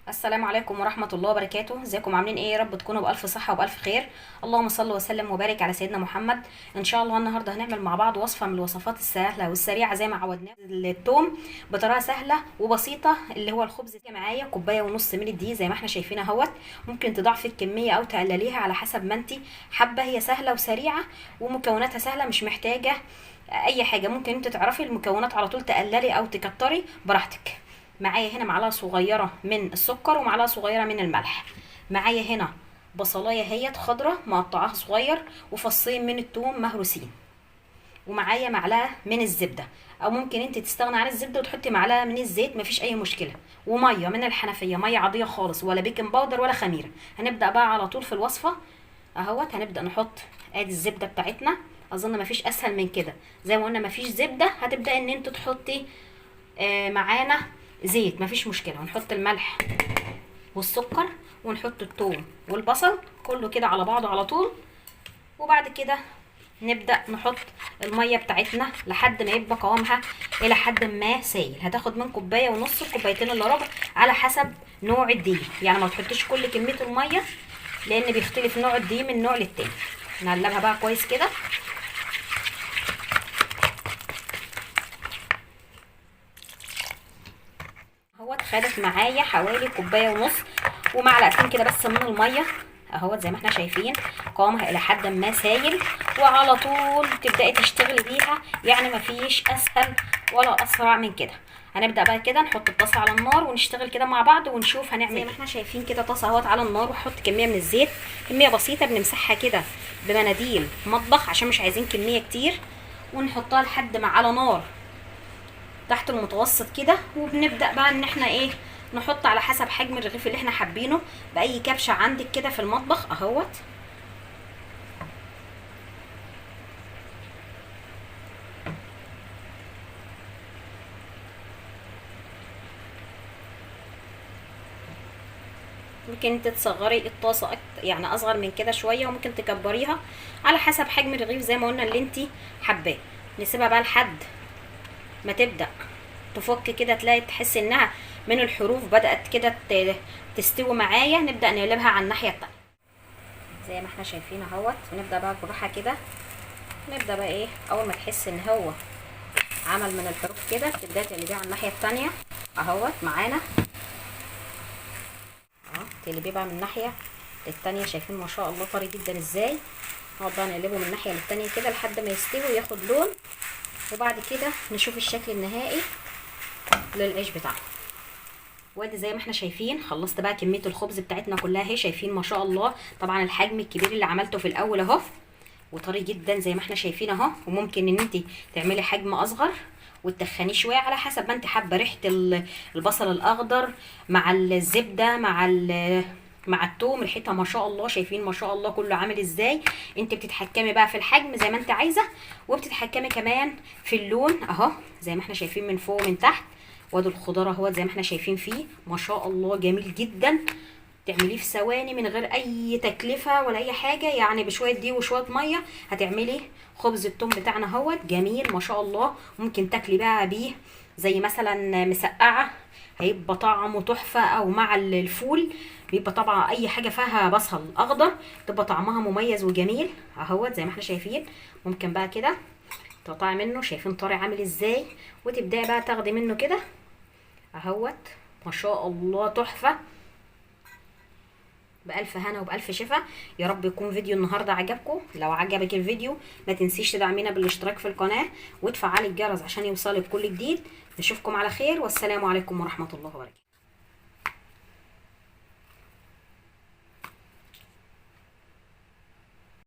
السلام عليكم ورحمة الله وبركاته. ازيكم عاملين ايه؟ يا رب تكونوا بألف صحة وبألف خير. اللهم صل وسلم وبارك على سيدنا محمد. ان شاء الله النهاردة هنعمل مع بعض وصفة من الوصفات السهلة والسريعة زي ما عودناكم، التوم بطريقة سهلة وبسيطة اللي هو الخبز. معايا كوباية ونص من الدقيق زي ما احنا شايفين اهوت، ممكن تضاعفي الكمية او تقلليها على حسب ما انت حابة. هي سهلة وسريعة ومكوناتها سهلة، مش محتاجة اي حاجة، ممكن انت تعرفي المكونات على طول، تقللي او تكتري براحتك. معايا هنا معلقه صغيرة من السكر ومعلقة صغيرة من الملح. معايا هنا بصلايه هيت خضرة مقطعاها صغير، وفصين من الثوم مهروسين، ومعايا معلقه من الزبدة، او ممكن انت تستغني عن الزبدة وتحطي معلقه من الزيت، مفيش اي مشكلة. ومية من الحنفية، مية عادية خالص، ولا baking powder ولا خميره. هنبدا بقى على طول في الوصفة اهوت. هنبدا نحط ادي الزبدة بتاعتنا، اظن مفيش اسهل من كده. زي ما قلنا مفيش زبدة، هتبداي ان انت تحطي معانا زيت، مفيش مشكلة. ونحط الملح والسكر ونحط الثوم والبصل كله كده على بعضه على طول. وبعد كده نبدا نحط المية بتاعتنا لحد ما يبقى قوامها الى حد ما سايل. هتاخد من كوباية ونص لكوبايتين الا ربع على حسب نوع الدقيق، يعني ما تحطيش كل كمية المية لان بيختلف نوع الدقيق من نوع للتاني. نقلبها بقى كويس كده. اهوت خدت معايا حوالي كوباية ونص ومعلقتين كده بس من المية اهوت، زي ما احنا شايفين قوامها الى حد ما سايل، وعلى طول تبداي تشتغلي بيها، يعني مفيش اسهل ولا اسرع من كده. هنبدا بقى كده نحط الطاسه على النار ونشتغل كده مع بعض ونشوف هنعمل زي ما احنا شايفين كده. طاسه اهوت على النار، وهحط كمية من الزيت، كمية بسيطة بنمسحها كده بمناديل مطبخ عشان مش عايزين كمية كتير، ونحطها لحد ما على نار تحت المتوسط كده. وبنبدا بقى ان احنا ايه نحط على حسب حجم الرغيف اللي احنا حابينه باي كبشة عندك كده في المطبخ اهوت. ممكن انت تصغري الطاسه يعني اصغر من كده شوية، وممكن تكبريها على حسب حجم الرغيف زي ما قلنا اللي انت حباه. نسيبها بقى لحد ما تبدا تفك كده، تلاقي تحس انها من الحروف بدأت كده تستوي معايا. نبدأ نقلبها على الناحية التانية زي ما احنا شايفين اهوت. ونبدأ بقى بالراحة كده، نبدأ بقى ايه اول ما تحس ان هو عمل من الحروف كده تبدأ تقلبيها على الناحية التانية اهوت معانا. تقلبيه بقى من ناحية للتانية. شايفين ما شاء الله طري جدا ازاي. نقعد بقى نقلبه من ناحية للتانية كده لحد ما يستوي وياخد لون، وبعد كده نشوف الشكل النهائي للعيش بتاعنا. وادي زي ما احنا شايفين خلصت بقى كمية الخبز بتاعتنا كلها اهي، شايفين ما شاء الله. طبعا الحجم الكبير اللي عملته في الاول اهو، وطري جدا زي ما احنا شايفين اهو. وممكن ان انت تعملي حجم اصغر وتخنيه شوية على حسب ما انت حابة. ريحه البصل الاخضر مع الزبدة مع التوم، ريحتها ما شاء الله. شايفين ما شاء الله كله عامل ازاي. انت بتتحكمي بقى في الحجم زي ما انت عايزه، وبتتحكمي كمان في اللون اهو زي ما احنا شايفين من فوق ومن تحت. وادي الخضار اهو زي ما احنا شايفين فيه ما شاء الله جميل جدا. تعمليه في ثواني من غير اي تكلفة ولا اي حاجة، يعني بشوية دي وشوية مية هتعملي خبز التوم بتاعنا اهوت جميل ما شاء الله. ممكن تاكلي بقى بيه زي مثلا مسقعه، هيبقى طعمه تحفة، او مع الفول بيبقى طبعا اي حاجة فيها بصل اخضر تبقى طعمها مميز وجميل اهوت زي ما احنا شايفين. ممكن بقى كده تقطعي منه، شايفين طري عامل ازاي، وتبداي بقى تاخدي منه كده اهوت ما شاء الله تحفة. بألف هنا وبألف شفا. يا رب يكون فيديو النهارده عجبكم. لو عجبك الفيديو ما تنسيش تدعمينا بالاشتراك في القناة وتفعلي الجرس عشان يوصلك كل جديد. نشوفكم على خير، والسلام عليكم ورحمة الله وبركاته.